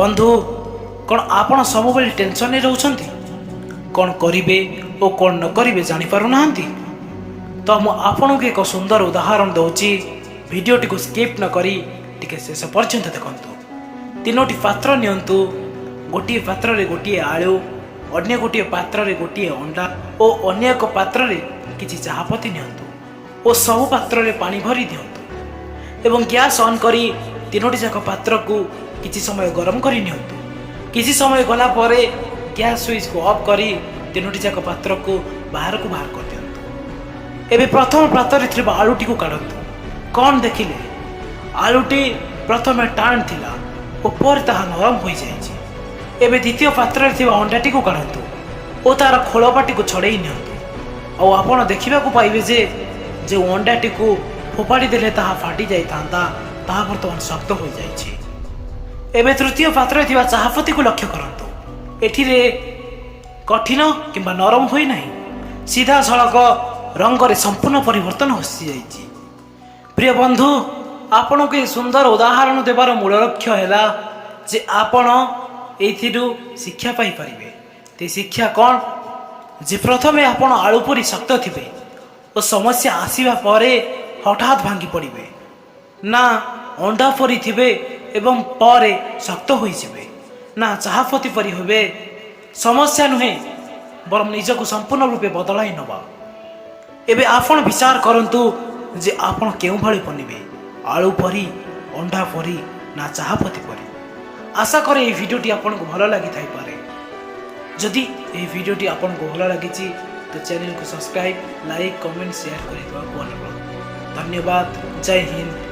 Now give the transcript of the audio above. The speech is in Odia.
ବନ୍ଧୁ, କ'ଣ ଆପଣ ସବୁବେଳେ ଟେନସନରେ ରହୁଛନ୍ତି? କ'ଣ କରିବେ ଓ କ'ଣ ନ କରିବେ ଜାଣିପାରୁନାହାନ୍ତି? ତ ମୁଁ ଆପଣଙ୍କୁ ଏକ ସୁନ୍ଦର ଉଦାହରଣ ଦେଉଛି। ଭିଡ଼ିଓଟିକୁ ସ୍କିପ୍ ନ କରି ଟିକେ ଶେଷ ପର୍ଯ୍ୟନ୍ତ ଦେଖନ୍ତୁ। ତିନୋଟି ପାତ୍ର ନିଅନ୍ତୁ। ଗୋଟିଏ ପାତ୍ରରେ ଗୋଟିଏ ଆଳୁ, ଅନ୍ୟ ଗୋଟିଏ ପାତ୍ରରେ ଗୋଟିଏ ଅଣ୍ଡା ଓ ଅନ୍ୟ ଏକ ପାତ୍ରରେ କିଛି ଚାହାପତି ନିଅନ୍ତୁ ଓ ସବୁ ପାତ୍ରରେ ପାଣି ଭରି ଦିଅନ୍ତୁ ଏବଂ ଗ୍ୟାସ୍ ଅନ୍ କରି ତିନୋଟି ଯାକ ପାତ୍ରକୁ କିଛି ସମୟ ଗରମ କରି ନିଅନ୍ତୁ। କିଛି ସମୟ ଗଲା ପରେ ଗ୍ୟାସ୍ ସୁଇଚ୍କୁ ଅଫ୍ କରି ତିନୋଟି ଯାକ ପାତ୍ରକୁ ବାହାରକୁ ବାହାର କରିଦିଅନ୍ତୁ। ଏବେ ପ୍ରଥମ ପାତ୍ରରେ ଥିବା ଆଳୁଟିକୁ କାଢ଼ନ୍ତୁ। କ'ଣ ଦେଖିଲେ? ଆଳୁଟି ପ୍ରଥମେ ଟାଣ ଥିଲା ଓ ପରେ ତାହା ନରମ ହୋଇଯାଇଛି। ଏବେ ଦ୍ୱିତୀୟ ପାତ୍ରରେ ଥିବା ଅଣ୍ଡାଟିକୁ କାଢ଼ନ୍ତୁ ଓ ତାର ଖୋଳପାଟିକୁ ଛଡ଼େଇ ନିଅନ୍ତୁ ଆଉ ଆପଣ ଦେଖିବାକୁ ପାଇବେ ଯେ ଯେଉଁ ଅଣ୍ଡାଟିକୁ ଫୋପାଡ଼ି ଦେଲେ ତାହା ଫାଟି ଯାଇଥାନ୍ତା, ତାହା ବର୍ତ୍ତମାନ ଶକ୍ତ ହୋଇଯାଇଛି। ଏବେ ତୃତୀୟ ପାତ୍ରରେ ଥିବା ଚାହାପତିକୁ ଲକ୍ଷ୍ୟ କରନ୍ତୁ। ଏଥିରେ କଠିନ କିମ୍ବା ନରମ ହୋଇନାହିଁ, ସିଧାସଳଖ ରଙ୍ଗରେ ସମ୍ପୂର୍ଣ୍ଣ ପରିବର୍ତ୍ତନ ହୋଇଯାଇଛି। ପ୍ରିୟ ବନ୍ଧୁ, ଆପଣଙ୍କୁ ଏ ସୁନ୍ଦର ଉଦାହରଣ ଦେବାର ମୂଳ ଲକ୍ଷ୍ୟ ହେଲା ଯେ ଆପଣ ଏଇଥିରୁ ଶିକ୍ଷା ପାଇପାରିବେ। ସେ ଶିକ୍ଷା କ'ଣ? ଯେ ପ୍ରଥମେ ଆପଣ ଆଳୁ ପରି ଶକ୍ତ ଥିବେ ଓ ସମସ୍ୟା ଆସିବା ପରେ ହଠାତ୍ ଭାଙ୍ଗି ପଡ଼ିବେ, ନା ଅଣ୍ଡା ପରି ଥିବେ ଏବଂ ପରେ ଶକ୍ତ ହୋଇଯିବେ, ନା ଚାହାପତି ପରି ହେବେ? ସମସ୍ୟା ନୁହେଁ, ବରଂ ନିଜକୁ ସମ୍ପୂର୍ଣ୍ଣ ରୂପେ ବଦଳାଇ ନେବା। ଏବେ ଆପଣ ବିଚାର କରନ୍ତୁ ଯେ ଆପଣ କେଉଁଭଳି ବନିବେ, ଆଳୁ ପରି, ଅଣ୍ଡା ପରି ନା ଚାହାପତି ପରି? ଆଶା କରେ ଏହି ଭିଡ଼ିଓଟି ଆପଣଙ୍କୁ ଭଲ ଲାଗିଥାଇପାରେ। ଯଦି ଏହି ଭିଡ଼ିଓଟି ଆପଣଙ୍କୁ ଭଲ ଲାଗିଛି, ତ ଚ୍ୟାନେଲକୁ ସବସ୍କ୍ରାଇବ୍, ଲାଇକ୍, କମେଣ୍ଟ, ସେୟାର କରିଦେବାକୁ ଅନୁରୋଧ। ଧନ୍ୟବାଦ। ଜୟ ହିନ୍ଦ।